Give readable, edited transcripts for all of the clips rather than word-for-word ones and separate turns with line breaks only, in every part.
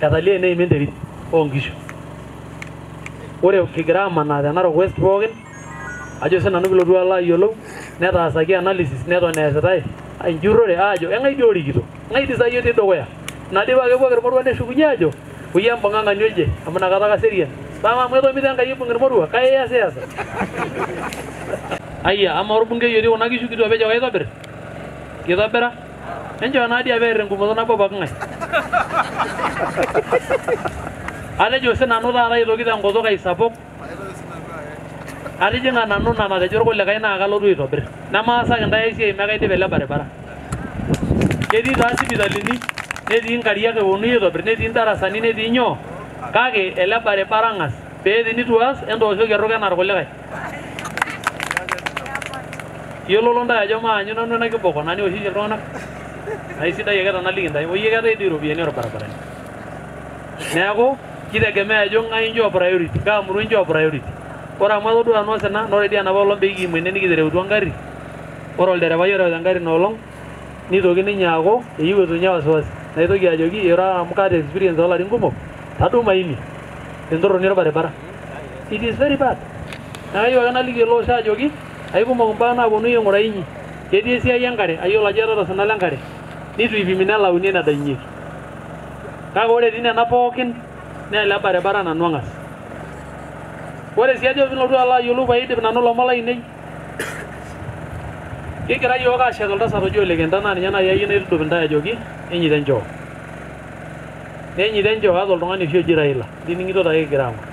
Etalie eneima enterit oonkishu. Ore kigira amanaa te Narok West pookin, ajo sinanu piilotu alo ayiolou, netaasaki analysis neton eesitai enjurrore aajo eng'ae dii orikito, ng'ae dii sai otii dukuya. Ina dii paa kepuo ake irmoruak neshukunye aajo oyie embung'a ng'ania oje amu inakata kaserian. Paa amu etomito Enkai ibung irmoruak, kai iyasiyasa? Ayia, amaa orbungei otii kuna kishu kitu apa ejo kaitobir? Kitobira? Enchoo naa dii apa eer engumoto nabo poking'ae. Atejo sinanu taata aitoki tenkutuk ai sapuk, atijing'a nanu ina natejo irkulikae naa kalotu aitobir. Nemaasaki intae ai siai mekaidip ele baribara. Ketii taa sipitalini, netii nkariak eponunui aitobir, netii ndarasani, netii nyoo, kake ele baribara ang'as pee tenitu aas entooshoki erruka enaa irkulikae. Iyiololo ntae ajo maanyu nanu ena kiboko naa niwoshishi iltung'anak. Naa isidai ake tenaliki intae, oyie keetae dii iropiyiani orbaribarani. Neeku kitegemea ajo ng'ae inchoo priority, kaa murua inchoo priority. Ore amu atodua nanu osina, naa ore dii enapa olong pee kiimu ene nikitereutua engarri, ore olderevai oreuta engarri ina olong nitoki ninye aaku eyieu etunya wasiwasi. Naitoki ajoki ira amu kaata experience oolarin kumok, tadou maimie tentorroni orbaribara. It is very bad. Neeku kayieu ake naliki ele osho ajoki aikumok imbaa naaponunui aing'uraa inyi. Ketii esiai enkare, ayiolo ajo iyatata osina lenkare, nitu ipimi nelauni enedanyieki. Kake ore etii nena pookin naa ele baribara nanu ang'as. Ore sii ajo piilotu alo ayiolou paidip nanu ilomon lainei, kigira iyiook aashet oltasat oji Ole Kenta naa ninye naaji ayieu naitudup intae ajoki enyita enchoo. Nenyita enchoo ata oltung'ani oshi oji Raila, inining'ito ake kigira aang'or.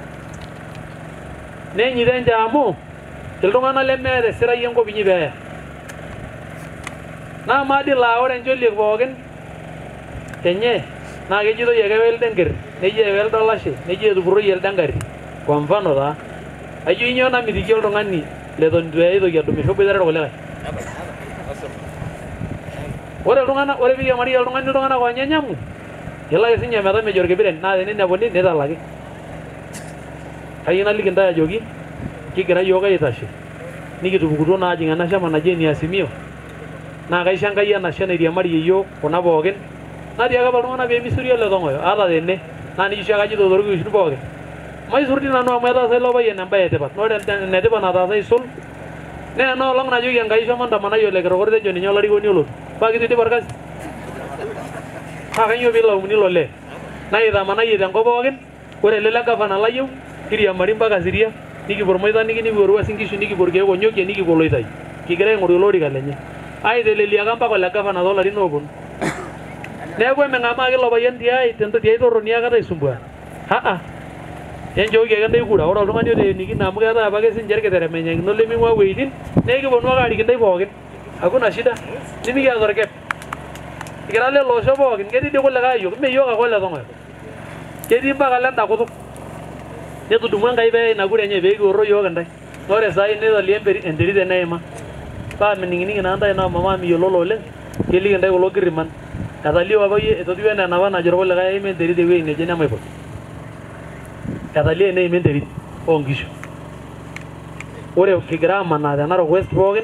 Nenyita enchoo amu iltung'anak lemeeta esirai enkop inyi peeya. Naa amaa dii laa ore encholiek pookin enye naa kejitoi ake ewa elde enker, neji ewa elde olashe, neji etupurroyie elde engarri. Kwa mfano taa, aijo inyoo namitiki oltung'ani leton eitu eitoki adumisho oboitare irkulikae. Ore iltung'anak, ore piiriamariyie oltung'ani iltung'anak oonya enyamu, kelo ake sinye metamejo orkipiren naa teninepuni nitalaki. Kayieu naliki intae ajoki kigira iyiook aitashe nikitupukutuo naa ajing ena shama naji ene Azimio naa kaisho Enkai enashe nairiamariyie iyiook kuna pookin natiaka apa iltung'anak pee misuri ole Tong'oyo ata tene naa nejia oshiake ajito torkishin pookin. Maisur dii nanu amu etaasa ilo payian embae etipat naa ore enetipat nataasa aisul naa ena olong najoki Enkai shomo ntamanai ole Kitokor tejo ninye olarikoni olotu paa keitu idip orkasi? Paa kainyoo peilaumuni ilo lee? Naa itamanayie tenkop pookin. Ore ele le gavana layieu, kiriamari mpaka Siria, nikipuo Ormoitaniki, nikipuo Uasin Gishu, nikipuo Irkeek Onyokie, nikipuo Oloitayu, kigira aing'oru ele orika lenye. Aiteleliaka mpaka ole gavana toolarin ooponu. Neeku eming'amaa ake ilo payian tiai tiai torroni akata aisumbua. Aa, enchooki ake intae kura. Ore oltung'ani oteenikine amu keetae apake sinche irkiteremenyakinot leming'ua wueitin, naa ekiponu ake aarik intae pookin. Hakuna shida. Nimikiata orkep. Kira lelo osho pookin. Ketii dii kulikae ayiok, mme iyiook ake ole Tong'oyo. Ketii mpaka lenda kutuk. Netudumua Enkai pee eya ina kura enye pee kiorro iyiook intae. Naa ore saai nitalia enterit eneima. Paa mining'ining'i naa intae naa amu miyiololo oleng, keliki intae kulo kirriman. Etalio apa etotiwuo enaa enapa najo irkulikae eima enterit ewueji neje nemaiput. Etalio eneima enterit oonkishu. Ore kigira amanaa te Narok West pookin,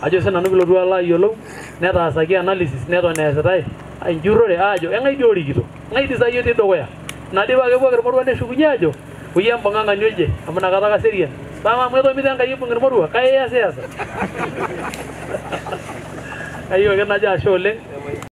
ajo sinanu piilotu alo ayiolou, netaasaki analysis neton eesitai enjurrore aajo eng'ae dii orikito, ng'ae dii sai otii dukuya. Ina dii paa kepuo ake irmoruak neshukunye aajo oyie embung'a ng'ania oje amu inakata kaserian. Paa amu etomito Enkai ibung irmoruak, kai iyasiyasa? Kayieu ake najo ashe oleng.